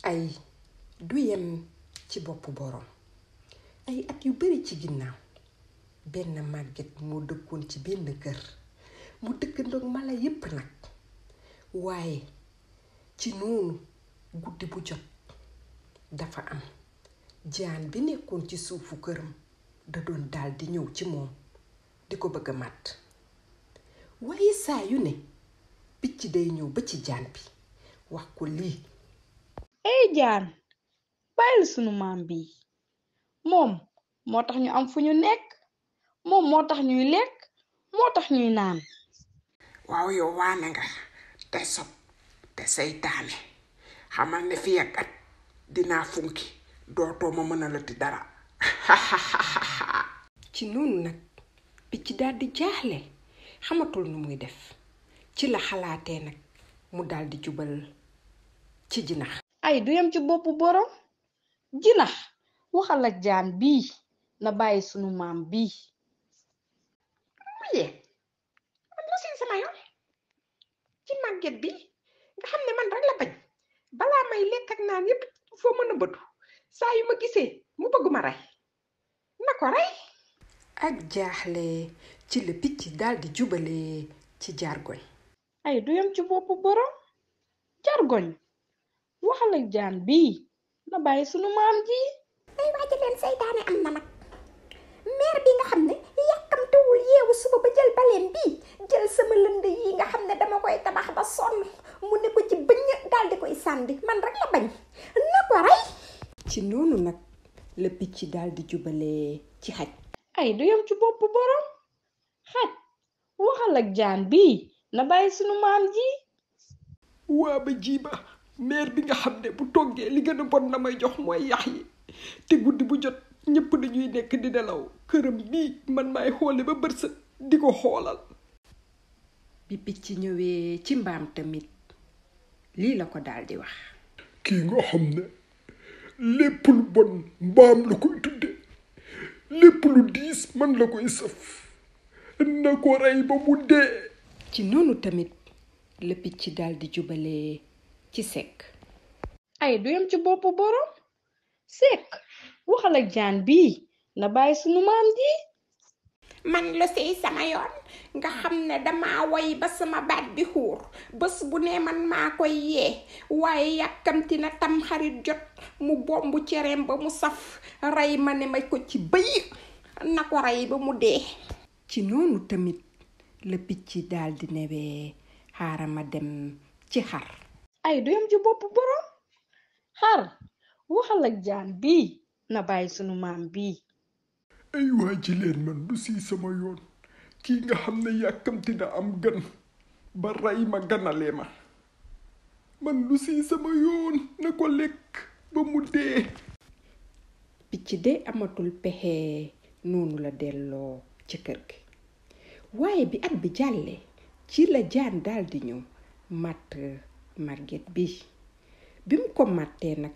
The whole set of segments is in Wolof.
ay du yem ci boppu borom. ay at yu bari ci ginnaaw benn màgget moo dëkkoon ci benn kër mu dëkkandoog mala yépp nag. waaye ci noonu guddi bu jot dafa am jaan bi nekkoon ci suufu këram da doon daal di ñëw ci moom di ko bëgg a màtt. waaye saa yu ne picc day ñëw ba ci jaan bi wax ko lii. jaan bàyyil sunu maam bi moom moo tax ñu am fu ñu nekk, moom moo tax ñuy lekk, moo tax ñuy naan. waaw yow waane nga te sob te seytaane, xamal ne fi ak at dinaa funki dootoo ma mën a lati dara. ci noonu nag picc daal di jaaxle xamatul nu muy def. ci la xalaatee nag mu daal di jubal ci jinax. ay du yem ci boppu borom. jinax waxal ak jaan bii na bàyyi sunu maam bii. muyee man lu seen sama yoon ci màgget bi nga xam ne man rek la bañ balaa may lekk ak naan yépp foo mën a bëtu saa yu ma gisee mu bëgg ma rey na ko rey. ak jaaxle ci la picc daal di jubale ci jargoñ. ay du yem ci boppu borom. jargoñ waxal ak jaan bii na bàyyi sunu maam ji. ay waaja leen seytaane am na nag meer bi nga xam ne yàkkamtewul yeewu suba ba jël baleem bii jël sama lënd yi nga xam ne dama koy tabax ba sonn mu ne ko ci bëñ daal di koy sàndi man rek la bañ na ko rey. ci noonu nag la picc daal di jubale ci xaj. ay du yem ci boppu borom. xaj waxal ak jaan bii na bàyyi sunu maam ji. waa ba jiiba meer bi nga xam ne bu toggee li gën a bon na may jox mooy yax yi te guddi bu jot ñëpp dañuy nekk di nelaw këram bii man maay xoole ba bërsët di ko xoolal. bi picc ñëwee ci mbaam tamit lii la ko daal di wax. kii nga xam ne lépp lu bon mbaam la koy tudde lépp lu diis man la koy saf na ko rey ba mu dee. ci noonu tamit la picc daal di jubale ci sekk. ay du yem ci boppu borom. sekk waxal ak jaan bii na bàyyi sunu maam ji. man lu sey sama yoon nga xam ne dama woy ba sama baat bi xuur bés bu ne man maa koy yee waaye yàkkamti na tam xarit jot mu bomb cereem ba mu saf rey ma ne ma ko ci bëy na ko rey ba mu dee. ci noonu tamit la picc daal di newee xaaral ma dem ci xar. ay du yem ci boppu borom. xar waxal ak jaan bii na bàyyi sunu maam bii. ay waa ji leen man lu si sama yoon kii nga xam ne yàkkamti na am gan ba rey ma ganalee ma man lu si sama yoon na ko lekk ba mu dee. picc de amatul pexe noonu la delloo ci kër gi. waaye bi at bi jàllee ci la jaan daal di ñëw màtt màgget bi mu ko màttee nag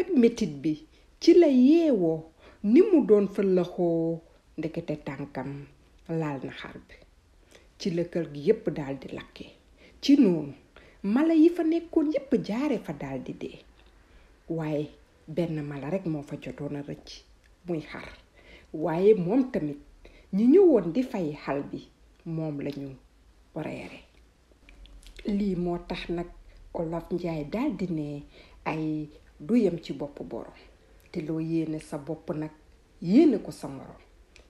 ak metit bi ci la yeewoo ni mu doon fëllaxoo ndekete tànkam laal na xar bi ci la kër gi yépp daal di lakke. ci noonu mala yi fa nekkoon yépp jaare fa daal di dee waaye benn mala rekk moo fa jotoon a rëcc muy xar. waaye moom tamit ñi ñëwoon di fay xal bi moom lañu reere. lii moo tax nag Olof Njaay daal di ne ay du yem ci bopp borom te loo yéene sa bopp nag yéene ko sa morom.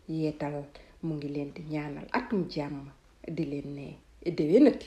Yeetal mu ngi leen di ñaanal atum jàmm di leen ne déwénati.